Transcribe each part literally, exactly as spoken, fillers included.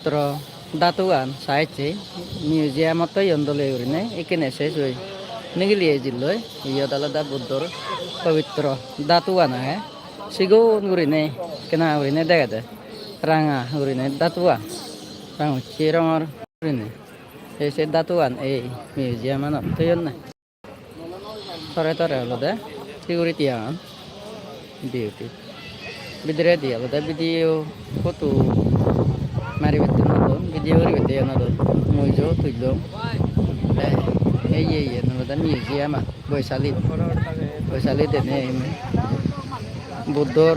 Pabitro dhatugan sa ecche, museum-ot toyon dole gurinei, ekkene se soi nigili ejilloi. Iyot olode Buddhor pabitro dhatugan age, sigon gurinei, ekkena gurinei degede, ranga gurinei dhatugan, rangocche rongor gurinei. Ei se dhatugan ei museum-anot toyonne. Tore tore olode security agon duty. Bidiredi olode video photo maribatte no don, video guribatte no don. Mui jo tullong. Te ei ye yen olode museum an, Boisalit. Boisalit ene Buddhor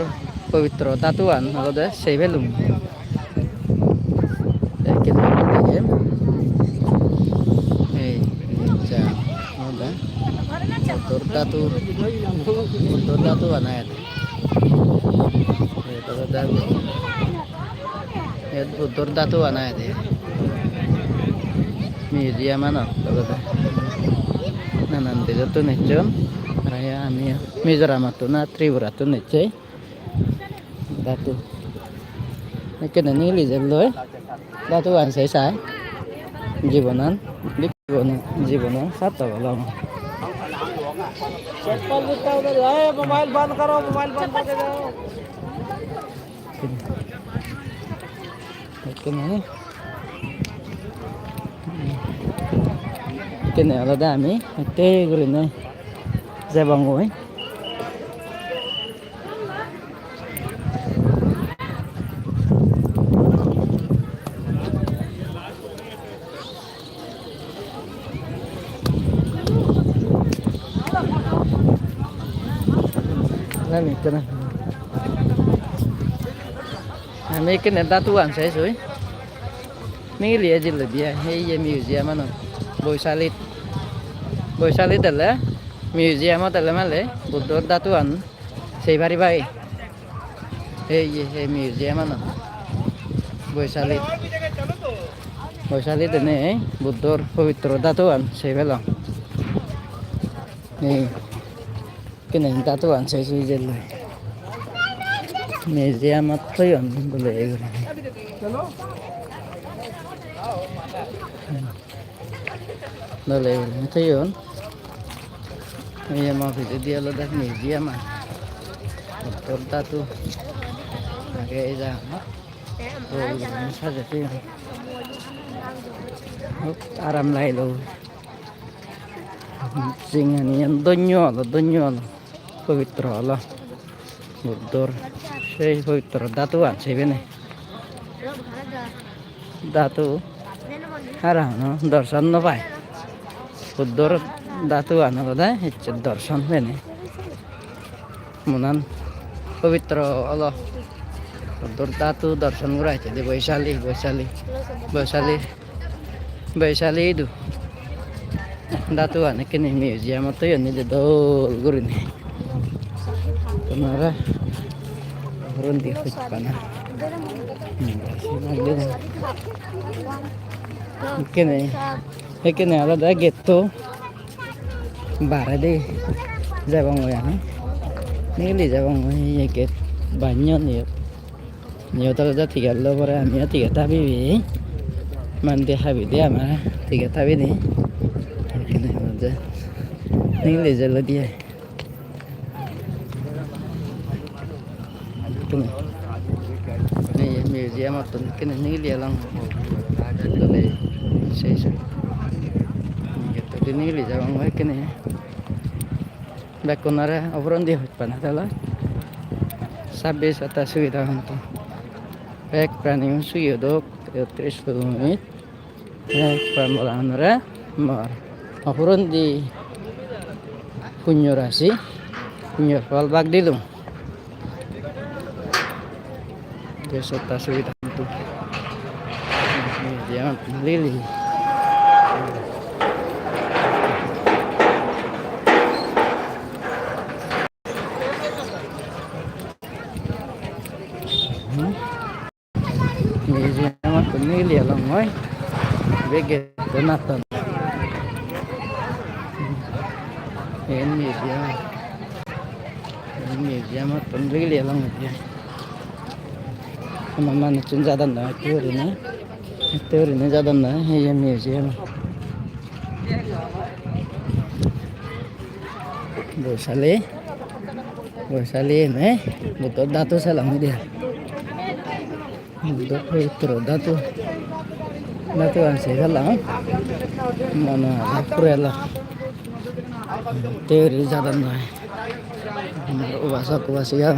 pabitro dhatuan olode sei pelung. Ekkene degem. Ei, ja, olode Buddhor dhatu, Buddhor dhatu bana ede. Ei, olode, iyot Buddhor dhatu bana ede. Museum ano olode. Nanan dejottun ecchon. Aro ami Mizoramottun ar Tripurattun ecchei. Dhatu. Ekkene nigili jelloi. Dhatugan sei sai. Jibonan, jibonan, jibonan sarthok olo. चप्पल जूता उधर है, मोबाइल बंद करो, मोबाइल बंद करके जाओ। Ekkene, ekkene olode ami ette gurinei jebongoi. Ami ekkene, ami ekkene dhatuan sei soi. Nigili ejilloide ai, ei ye museum ano. Boisalit. Boisalit ele, museum ot ele male Buddhor dhatuan sei pariba ei. Ei ye, ei museum ano. Boisalit. Boisalit ene Buddhor pabitro dhatuan sei pelong. Ei. Kene dhatuan sei soi jelloi. Museum ot toyon dole guri. Dole guri toyon. Ei mo pijedi olode museum an. Buddhor dhatu age ei jaganot. Dol guri sajey toyon. Hub aram lagilo. Jinghaniyan dhonyo olo, dhonyo olo, pobitro olo. Buddhor sei pobitro dhatuan sibeni. Dhatu hara hono dorson no pai. Buddhor dhatuan olode ecche dorson pene. Munan pobitro olo. Buddhor dhatu dorson gora ecche de Boisali, Boisali, Boisali. Boisali idu. Dhatuan ekkene museum ot toyon de dol gurinei. Tonore undi hojpana. Hmm, ekkene, ekkene olode getto baredi jebongoi ami. Nigili jebongoi, ye gate banyon iyot. Iyot olode ticket loi pore, amiyo ticket habibei. Mandi habide amar ticket habide. Ekkene olode nigili jelloi de ai. Ekkene. Ei museum ottun ekkene nigili elong. Dole sei sei. Iyot nigili jebong ekkene. Bekkunore oborendi hojpana telo. Sabbish atta suvidha hontu. Ek prani suyo dok, ekotris lumit. Ek prani bola honore mor. Oborendi punyo rasi, punyor phol bak dilung. Besotta subida hintu. Museum lili. Hmm. Museum-ottun nigili elongoi. Bege donaton. Iyen museum. Iyen museum-ottun nigili elongoi. Hono manuchun jadon noi, hi gurinei. Te gurinei jadon na, he, he museum. Boisali, Boisali ene Buddho dhatu selam ide. Buddho powitro dhatu, dhatu an se gala, mane purela. Te guri jadon na, ubasak ubasika.